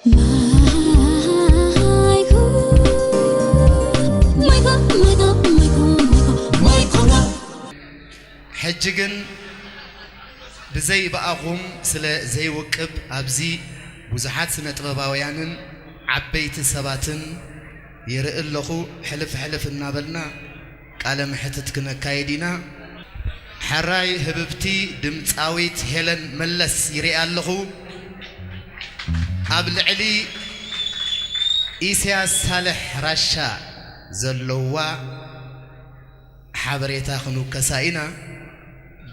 ማይኮ፣ ማይኮ፣ ማይኮ፣ ማይኮ፣ ማይኮ፣ ማይኮ። ሕጂ ግን ብዘይ ብኣኹም ስለ ዘይውቅብ ኣብዚ ብዙሓት ስነ ጥበባውያንን ዓበይቲ ሰባትን ይርኢ ኣለኹ። ሕልፍ ሕልፍ እናበልና ቃለ መሕትት ክነካይድ ኢና። ሕራይ ህብብቲ ድምፃዊት ሄለን መለስ ይርኢ ኣለኹ። ኣብ ልዕሊ ኢሳያስ ሳልሕ ራሻ ዘለዋ ሓበሬታ ክንውከሳ ኢና።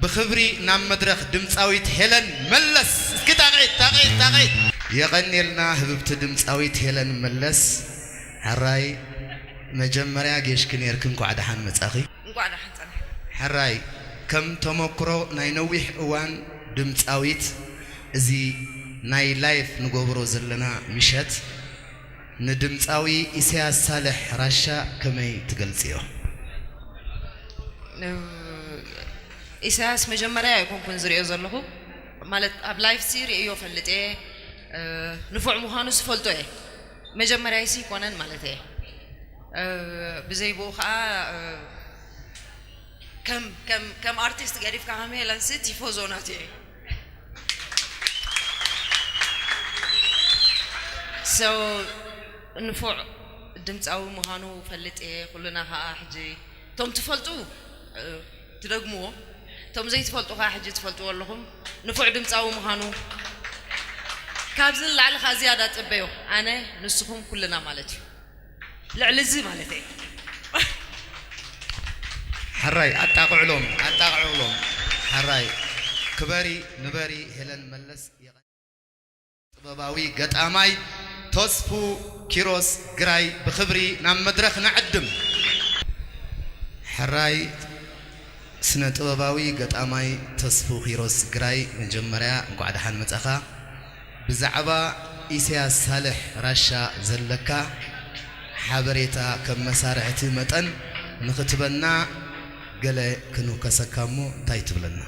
ብኽብሪ ናብ መድረኽ ድምፃዊት ሄለን መለስ። እስኪ ጣቕዒት፣ ጣቕዒት፣ ጣቕዒት። የቐንየልና ህብብቲ ድምፃዊት ሄለን መለስ። ሕራይ መጀመርያ ጌሽኪ ነርኪ፣ እንኳዕ ደሓን መጻኺ። እንኳዕ ደሓን ጸናሕካ። ሕራይ ከም ተመክሮ ናይ ነዊሕ እዋን ድምፃዊት፣ እዚ ናይ ላይፍ ንገብሮ ዘለና ምሸት ንድምፃዊ ኢሳያስ ሳልሕ ራሻ ከመይ ትገልጽዮ? እ፣ ኢሳያስ መጀመርያ ኣይኮንኩን ዝርእዮ ዘለኹ፣ ማለት ኣብ ላይፍ ሲ ርእዮ ፈልጥ እየ። እ፣ ንፉዕ ምዃኑ ዝፈልጦ እየ። መጀመርያ ይሲ ይኮነን ማለት እየ። እ፣ ብዘይ ብኡ ኸዓ፣ እ፣ ከም፣ ከም፣ ከም ኣርቲስት ገዲፍካ ሃም ሄለንሲ ቲፎዞ ናቱ እየ። So፣ ንፉዕ ድምፃዊ ምዃኑ ፈልጥ እየ። ኩልና ኸዓ ሕጂ እቶም ትፈልጡ፣ እ፣ ትደግምዎ፣ እቶም ዘይትፈልጡ ኸዓ ሕጂ ትፈልጥዎ ኣለኹም። ንፉዕ ድምፃዊ ምዃኑ ካብዚ ንላዕሊ ኸዓ ዝያዳ ጽበዮ። ኣነ፣ ንስኹም፣ ኩልና ማለት እዩ። ልዕሊ እዚ ማለት እየ። ሕራይ ኣጣቕዕሎም፣ ኣጣቕዕሎም። ሕራይ ክበሪ፣ ንበሪ ሄለን መለስ። ጥበባዊ ገጣማይ ተስፉ ኪሮስ ግራይ ብኽብሪ ናብ መድረኽ ንዕድም። ሕራይ ስነ ጥበባዊ ገጣማይ ተስፉ ኪሮስ ግራይ፣ መጀመርያ እንኳዕ ደሓን መጻኻ። ብዛዕባ ኢሳያስ ሳልሕ ራሻ ዘለካ ሓበሬታ ከም መሳርሕቲ መጠን ንኽትበና ገለ ክንውከሰካ እሞ እንታይ ትብለና?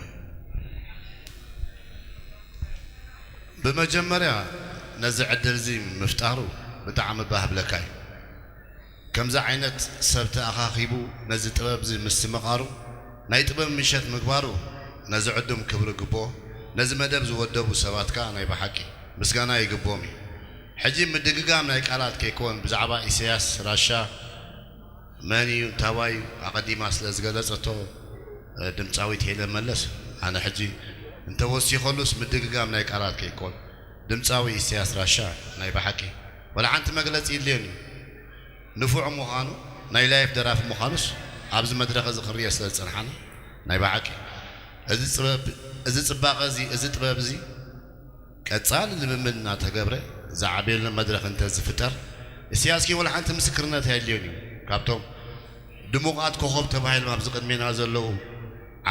ብመጀመርያ ነዚ ዕድል እዚ ምፍጣሩ ብጣዕሚ ባህ ብለካ እዩ። ከምዚ ዓይነት ሰብ ተኣኻኺቡ ነዚ ጥበብ እዚ ምስትምቓሩ፣ ናይ ጥበብ ምሸት ምግባሩ ነዚ ዕዱም ክብሪ ግብኦ፣ ነዚ መደብ ዝወደቡ ሰባት ከኣ ናይ ብሓቂ ምስጋና ይግብኦም እዩ። ሕጂ ምድግጋም ናይ ቃላት ከይከውን ብዛዕባ ኢሳያስ ራሻ መን እዩ እንታዋይ እዩ ኣቐዲማ ስለ ዝገለጸቶ፣ እ፣ ድምጻዊት ሄለን መለስ፣ ኣነ ሕጂ እንተወሲኸሉስ ምድግጋም ናይ ቃላት ከይኮን፣ ድምጻዊ ኢሳያስ ራሻ ናይ ብሓቂ ወላ ሓንቲ መግለጺ የድልዮን እዩ። ንፉዕ ምዃኑ፣ ናይ ላይፍ ደራፊ ምዃኑስ ኣብዚ መድረኽ እዚ ክንርእዮ ስለ ዝጸንሓና ናይ ብሓቂ እዚ ጽበብ፣ እዚ ጽባቐ እዚ፣ እዚ ጥበብ እዚ ቀጻሊ ልምምድ እናተገብረ ዝዓብየሉ መድረኽ እንተዝፍጠር፣ እስያስኪ ወላ ሓንቲ ምስክርነት ኣየድልዮን እዩ። ካብቶም ድሙቓት ኮኾብ ተባሂሎም ኣብዚ ቅድሜና ዘለዉ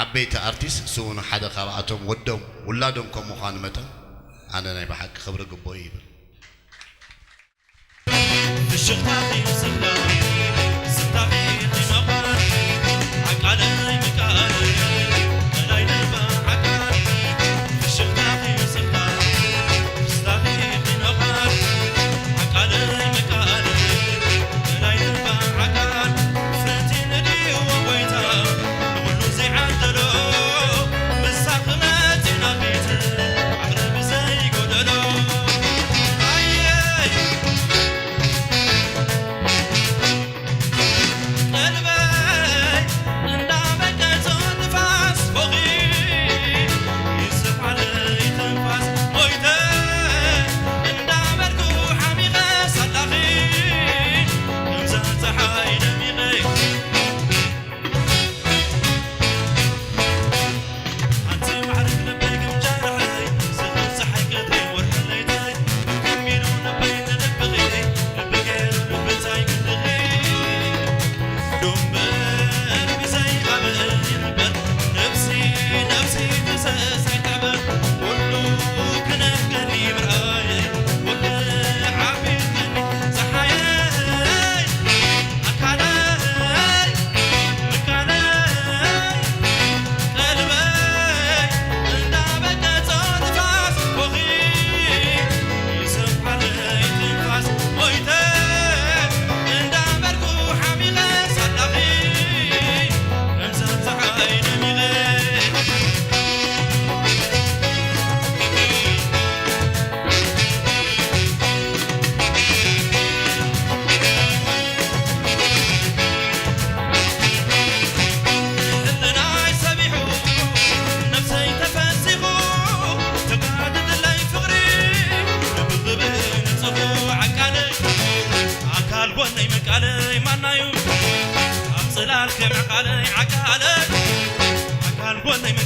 ዓበይቲ ኣርቲስት፣ እሱ እውን ሓደ ካብኣቶም ወዶም፣ ውላዶም ከም ምዃኑ መጠን፣ ኣነ ናይ ብሓቂ ክብሪ ግብኦ ይብል። ፍሽኽታኺ ስላ ስታኺ ዲኖቓ ዓቃለይ ምቃለይ መላይ ነባ ዓቃል ፍሽኽታኺ ስላ ስታኺ ዲኖቓ ዓቃለይ ምቃለይ መላይ ነባ ዓቃል ፍቲ ንድዎ ጎይታ ንኹሉ ዘይዓደሎ ምሳኺ መጺና ቤት ዓቕሊ ብዘይጎደሎ ኣየይ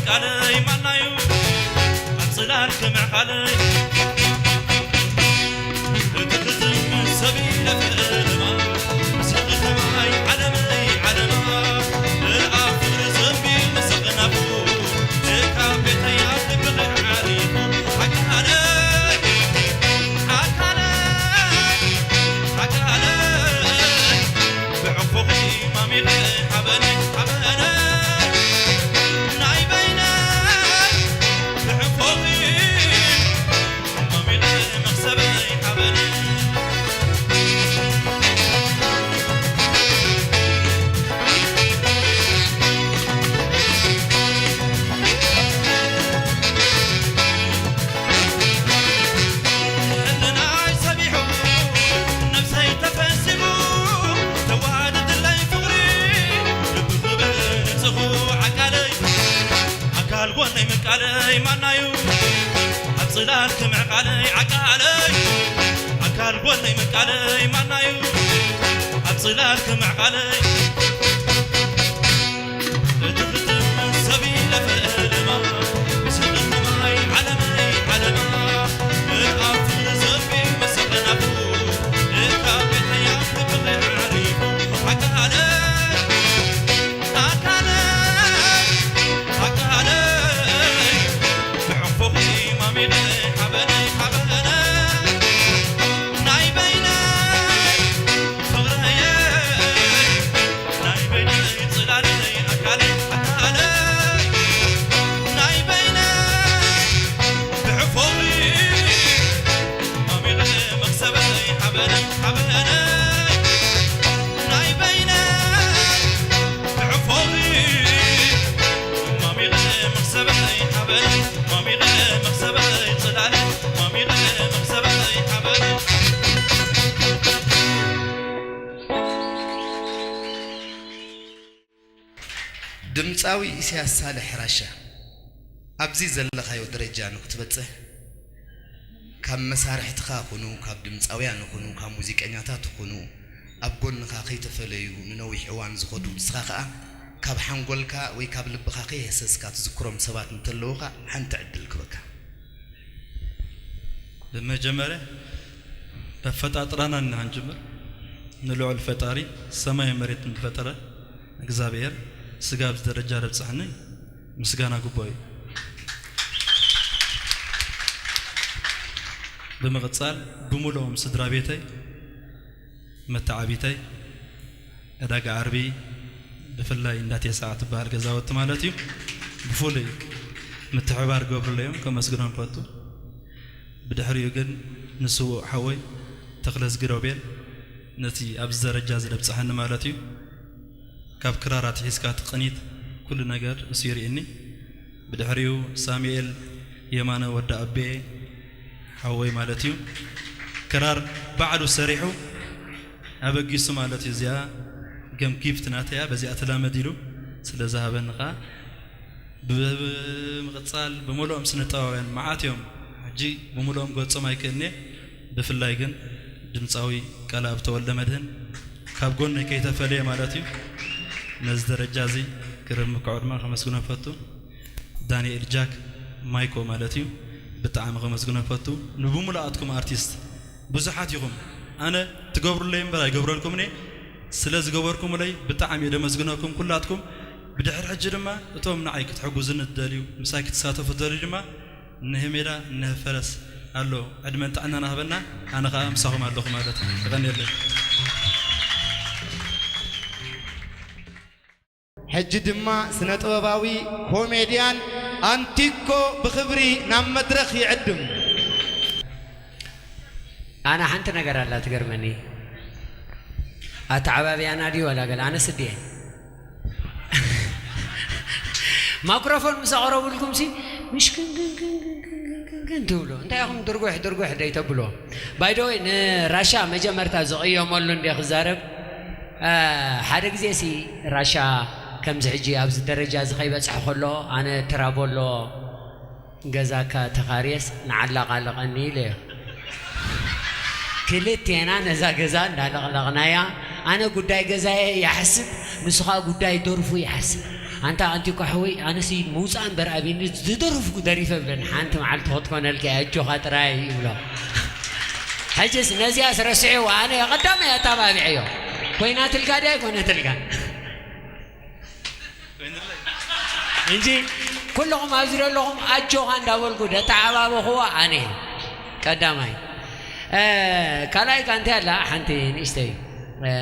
ቃለይ ማናዩ ኣብ ጽላል ክምዕቃለይ እቲ ክትም ሰብ ኢለ ፈለማ ስኽተማይ ዓለመይ ዓለማ እኣ ፍቕሪ ዘንቢል ንስቕናፉ እካ ቤተይ ኣብ ልብኺ ዓሪፉ ሓቃለይ ሓቃለይ ሓቃለይ ብዕፉኺ ማሚቐ ሓበነ ሓበነ ናይ በይነ ብዕፉኺ ማሚቐ መኽሰበይ ሓበነ ሕልናይ ሰቢሑ ነብሰይ ተፈሲቑ ተዋሃደትለይ ፍቕሪ ልቢ ክብል ንጽኹ ዓቃለይ ኣካል ጎነይ ምቃለይ ማናዩ ኣብ ጽላል ክምዕቃለይ ዓቃለይ ኣካል ጎነይ ምቃለይ ማናዩ ኣብ ጽላል ክምዕቃለይ እቲ ክትም ሰብ ኢለ ፈለማ ስቕልማይ ዓለመይ ዓለማ እኣፍር ዘንቢ መሰቐናፉ እካ ቤተያ ክብሪ ዓሪፉ ኣካለይ ኣካለይ ኣካለይ ብዕፉኺ ማሚቐ ሓበነይ ሓበነይ ናይ በይነይ ፍቕረየ ናይ በይነይ ጽላለይ ኣካለይ ኣካለይ ናይ በይነይ ብዕፉኺ ማሚቐ መኽሰበይ ሓበነይ ሓበነይ ናይ በይነይ ብዕፉኺ ማሚቐ መኽሰበይ ሓበነይ ማሚቐ መኽሰበይ ጽላለይ ማሚቐ መኽሰበይ ሓበነይ ድምጻዊ ኢሳያስ ሳልሕ ራሻ፣ ኣብዚ ዘለኻዮ ደረጃ ንኽትበጽሕ፣ ካብ መሳርሕትኻ ኩኑ፣ ካብ ድምጻውያን ኩኑ፣ ካብ ሙዚቀኛታት ኩኑ፣ ኣብ ጎንኻ ከይተፈለዩ ንነዊሕ እዋን ዝኸዱ፣ ንስኻ ከኣ ካብ ሓንጎልካ ወይ ካብ ልብኻ ከይሃሰስካ ትዝክሮም ሰባት እንተለዉኻ፣ ሓንቲ ዕድል ክበካ። ብመጀመርያ፣ በፈጣጥራና ኢና ክንጅምር። ንልዑል ፈጣሪ ሰማይ መሬት ንፈጠረ እግዚኣብሔር፣ ስጋ ኣብዚ ደረጃ ዘብጽሐኒ ምስጋና ግቡእ እዩ። ብምቕጻል፣ ብምሉኦም ስድራ ቤተይ፣ መተዓቢተይ፣ ዕዳጋ ዓርቢ፣ ብፍላይ እንዳ ቴስዓ ትበሃል ገዛውቲ ማለት እዩ። ብፍሉይ ምትሕብባር ገብሩለይ እዮም፣ ከመስግኖም ፈቱ። ብድሕሪኡ ግን ንስዉእ ሓወይ ተኽለዝጊ ሮቤል፣ ነቲ ኣብዚ ደረጃ እዚ ዘብጽሓኒ ማለት እዩ፣ ካብ ክራር ኣትሒዝካ እቲ ቅኒት፣ ኩሉ ነገር እሱ ይርእየኒ። ብድሕሪኡ ሳሙኤል የማነ ወዲ ኣቤ ሓወይ ማለት እዩ፣ ክራር ባዕሉ ሰሪሑ ኣበጊሱ ማለት እዩ። እዚኣ ከም ጊፍት ናተያ፣ በዚኣ ተላመድ ኢሉ ስለ ዝሃበኒ ኸኣ፣ ብምቕጻል ብምሉኦም ስነ ጥበባውያን መዓት እዮም። ሕጂ ብምሉኦም ገጾም ኣይክእልን'የ። ብፍላይ ግን ድምጻዊ ቃልኣብ ተወልደመድህን ካብ ጎነይ ከይተፈለየ ማለት እዩ፣ ነዚ ደረጃ እዚ ክረምክዖ ድማ ከመስግኖ እፈቱ። ዳንኤል ጃክ፣ ማይኮ ማለት እዩ፣ ብጣዕሚ ከመስግኖ እፈቱ። ንብምሉኣትኩም ኣርቲስት ብዙሓት ኢኹም። ኣነ ትገብሩለይ እምበር ኣይገብረልኩምን እየ። ስለ ዝገበርኩምለይ ብጣዕሚ እየ ደመስግነኩም ኩላትኩም። ብድሕሪ ሕጂ ድማ እቶም ንዓይ ክትሕግዙኒ ትደልዩ፣ ምሳይ ክትሳተፉ ትደልዩ ድማ እነሀ ሜዳ እነሀ ፈረስ ኣሎ። ዕድመን ጥዕናን ኣህበና። ኣነ ኸኣ ምሳኹም ኣለኹ ማለት እዩ። የቐንየለይ። ሕጂ ድማ ስነ ጥበባዊ ኮሜድያን ኣንቲኮ ብኽብሪ ናብ መድረኽ ይዕድም። ኣነ ሓንቲ ነገር ኣላ ትገርመኒ። ኣተዓባብያና ድዩ ዋላ ገለ? ኣነ ስድየ። ማክሮፎን ምስ ኣቕረቡልኩም ሲ ምሽክንክንክንክንክንክን ትብሉ። እንታይ ኢኹም ድርጉሕ ድርጉሕ ደይተብልዎ? ባይ ዘ ወይ ንራሻ መጀመርታ ዝቕየመሉ እንደ ክዛረብ፣ እ፣ ሓደ ግዜ ሲ ራሻ ከምዚ ሕጂ ኣብዚ ደረጃ እዚ ከይበጽሐ ከሎ ኣነ ትራቦሎ ገዛካ ተኻርየስ ንዓላቓልቐኒ ኢለዮ። ክልቴና ነዛ ገዛ እንዳለቕለቕናያ፣ ኣነ ጉዳይ ገዛየ ይሓስብ፣ ንሱ ኸኣ ጉዳይ ደርፉ ይሓስብ። ኣንታ ኣንቲኳ ሓወይ፣ ኣነሲ ምውፃእ እምበር ኣብኒ ዝደረፍኩ ደሪፈ ብለን ሓንቲ መዓልቲ ክትኮነልካ እያ፣ ኣጆኻ ጥራይ ይብሎ። ሕጅስ ነዚያስ ረስዕዎ፣ ኣነ ቀዳማይ ኣታባቢዐዮ። ኮይናትልካ ድያ ኣይኮነትልካ? እንጂ ኩልኹም ኣብዚ ዘለኹም ኣጆኻ እንዳበልኩ ደተዓባበኹዋ ኣነ እየ ቀዳማይ። እ፣ ካልኣይ ከ እንታይ ኣላ ሓንቲ ንእሽተይ፣ እ፣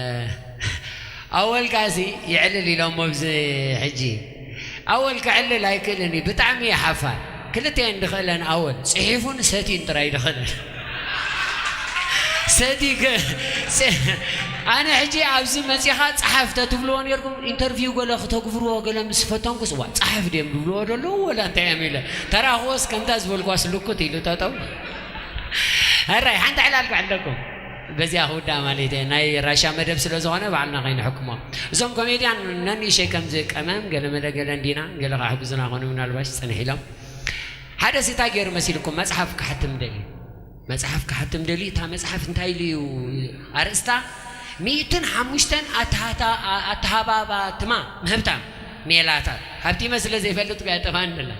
ኣወል ከኣሲ ይዕልል ኢሎሞ ኣብዚ ሕጂ። ኣወል ክዕልል ኣይክእልን እዩ፣ ብጣዕሚ እዩ ሓፋር። ክልተየን ድኽእለን ኣወል፣ ጽሒፉን ሰትዩን ጥራይ ድኽእለን። ሰቲ ከ-፣ ጸ-፣ ኣነ ሕጂ ኣብዚ መጺኻ ጸሓፍ ተትብልዎ ኔርኩም፣ ኢንተርቪው ገለ ክተግብርዎ ገለ ምስ ፈተንኩስ፣ "ዋ፣ ጸሓፍ ድዮም ዝብልዎ ዘለዉ ወላ እንታይ እዮም?" ኢለ ተራኽቦስ ከምታ ዝበልኳስ ልኩት ኢሉ ጠጠው። ሕራይ፣ ሓንቲ ዕላል ክዕለኩም። በዚኣ ክውዳእ ማለት እየ። ናይ ራሻ መደብ ስለ ዝኾነ ባዕልና ከይንሕክሞ። እዞም ኮሜድያን ነንእሸይ ከምዚ ቀመም ገለ መለ ገለ እንዲና፣ ገለ ክሕግዙና ኾኑ ምናልባሽ ጸኒሕ ኢሎም። ሓደ ሲታ ገይሩ መሲልኩም መጽሓፍ ክሓትም ደልዩ። መጽሓፍ ክሓትም ደልዩ፣ እታ መጽሓፍ እንታይ ኢሉ እዩ ኣርእስታ? ሚእትን ሓሙሽተን ኣተሃታ-፣ ኣ-፣ ኣተሃባባትማ ምህብታም ሜላታት። ሃብቲመ ስለ ዘይፈልጥ እኮ ያጠፋን ደላ።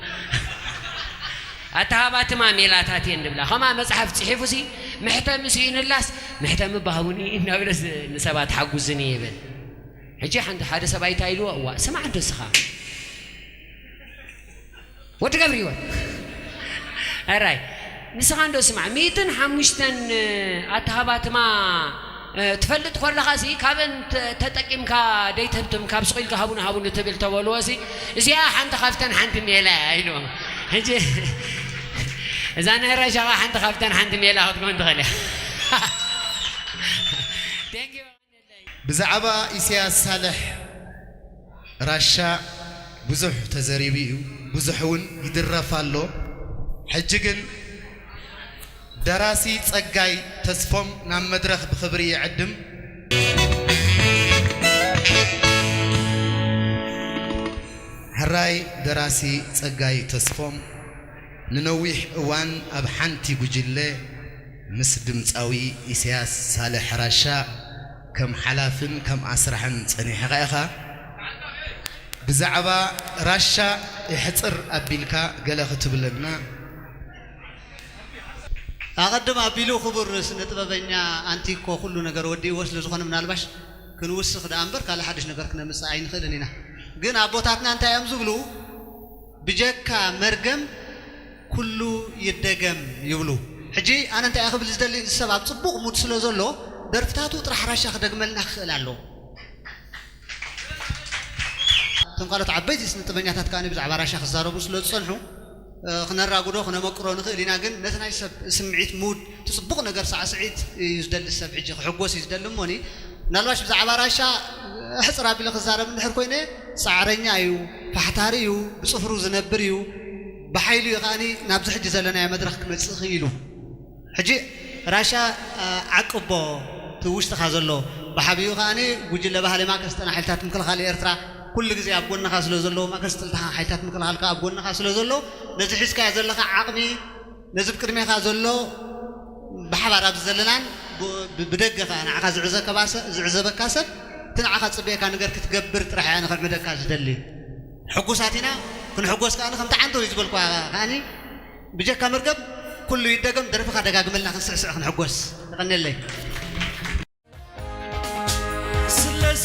ኣተሃባትማ ሜላታት እየን ድብላ። ከምኣ መጽሓፍ ጽሒፉሲ፣ መሕተሚ ስኢኑላስ፣ "መሕተሚ ባህቡኒ" እናበለስ ንሰባት ሓጉዝኒ ይብል። ሕጂ ሓንቲ፣ ሓደ ሰብኣይ እንታይ ኢልዎ? "እዋ፣ ስማዕ እንዶ እስኻ። ወዲ ገብረ ህይወት። ኣራይ፣ ንስኻ እንዶ ስማዕ፣ ሚእትን ሓሙሽተን ኣተሃባትማ፣ እ፣ ትፈልጥ ከለኻሲ፣ ካብን ተ-፣ ተጠቂምካ ደይትህብትም፣ ካብ ስቕ ኢልካ ሃቡኒ፣ ሃቡኒ ትብል ተበልዎሲ፣ እዚኣ ሓንቲ ካብተን ሓንቲ ሜላ እያ" ኢልዎም። ሕጂ፣ እዛ ናይ ራሻ ኸዓ ሓንቲ ካብተን ሓንቲ ሜላ ክትኮን ትኽእል እያ። Thank you። ብዛዕባ ኢሳያስ ሳልሕ ራሻ ብዙሕ ተዘሪቡ እዩ፣ ብዙሕ እውን ይድረፍ ኣሎ። ሕጂ ግን ደራሲ ጸጋይ ተስፎም ናብ መድረኽ ብኽብሪ ይዕድም። ሕራይ ደራሲ ጸጋይ ተስፎም ንነዊሕ እዋን ኣብ ሓንቲ ጉጅለ ምስ ድምጻዊ ኢሳያስ ሳልሕ ራሻ ከም ሓላፍን ከም ኣስራሕን ጸኒሕኻ ኢኻ። ብዛዕባ ራሻ የሕጽር ኣቢልካ ገለ ክትብለና? ኣቐድም ኣቢሉ ክቡር ስነ ጥበበኛ ኣንቲኮ ኩሉ ነገር ወዲእዎ ስለ ዝኾነ ምናልባሽ ክንውስኽ ደኣ እምበር ካልእ ሓድሽ ነገር ክነምጽእ ኣይንኽእልን ኢና። ግን ኣቦታትና እንታይ እዮም ዝብሉ? ብጀካ መርገም ኩሉ ይደገም ይብሉ። ሕጂ ኣነ እንታይ እየ ክብል ዝደሊ፣ እዚ ሰብ ኣብ ጽቡቕ ሙድ ስለ ዘሎ ደርፍታቱ ጥራሕ ራሻ ክደግመልና ክኽእል ኣለዎ። እቶም ካልኦት ዓበይቲ ስነ ጥበኛታት ከኣ ብዛዕባ ራሻ ክዛረቡ ስለ ዝጸንሑ፣ እ፣ ክነራጉዶ ክነመቅሮ ንኽእል ኢና፣ ግን ነቲ ናይ ሰብ ስምዒት፣ ሙድ፣ እቲ ጽቡቕ ነገር ሳዕስዒት እዩ ዝደሊ ሰብ፣ ሕጂ ክሕጎስ እዩ ዝደሊ እሞኒ፣ ምናልባሽ ብዛዕባ ራሻ ኣሕጽር ኣቢለ ክዛረብ እንድሕር ኮይነ፣ ጻዕረኛ እዩ፣ ፋሕታሪ እዩ፣ ብጽፍሩ ዝነብር እዩ፣ ብሓይሉ እዩ ከኣኒ ናብዚ ሕጂ ዘለናዮ መድረኽ ክመጽእ ክኢሉ። ሕጂ ራሻ፣ እ፣ ዓቅቦ እቲ ውሽጥኻ ዘሎ፣ ብሓቢኡ ከኣኒ ጉጅለ ባህሊ ማከስጠና ሓይልታት ምክልኻል ኤርትራ ኩሉ ግዜ ኣብ ጎንኻ ስለ ዘለዉ፣ ማከስጠልታ ሓይልታት ምክልኻል ከኣ ኣብ ጎንኻ ስለ ዘሎ፣ ነዚ ሒዝካዮ ዘለኻ ዓቕሚ፣ ነዚ ብቅድሜኻ ዘሎ ብሓባር ኣብዚ ዘለናን ብ-፣ ብ-፣ ብደገ ከኣ ንዓኻ ዝዕዘከባ ሰ-፣ ዝዕዘበካ ሰብ፣ እቲ ንዓኻ ጽበየካ ነገር ክትገብር ጥራሕ እያ ንኽዕምደካ ዝደሊ። ሕጉሳት ኢና፣ ክንሕጎስ ከኣ ከምቲ ዓንተው ዝበልኳ ከኣኒ ብጀካ መርገም ኩሉ ይደገም፣ ደርፍኻ ደጋግመልና ክንስዕስዕ ክንሕጎስ። የቐንየለይ። ስለዚ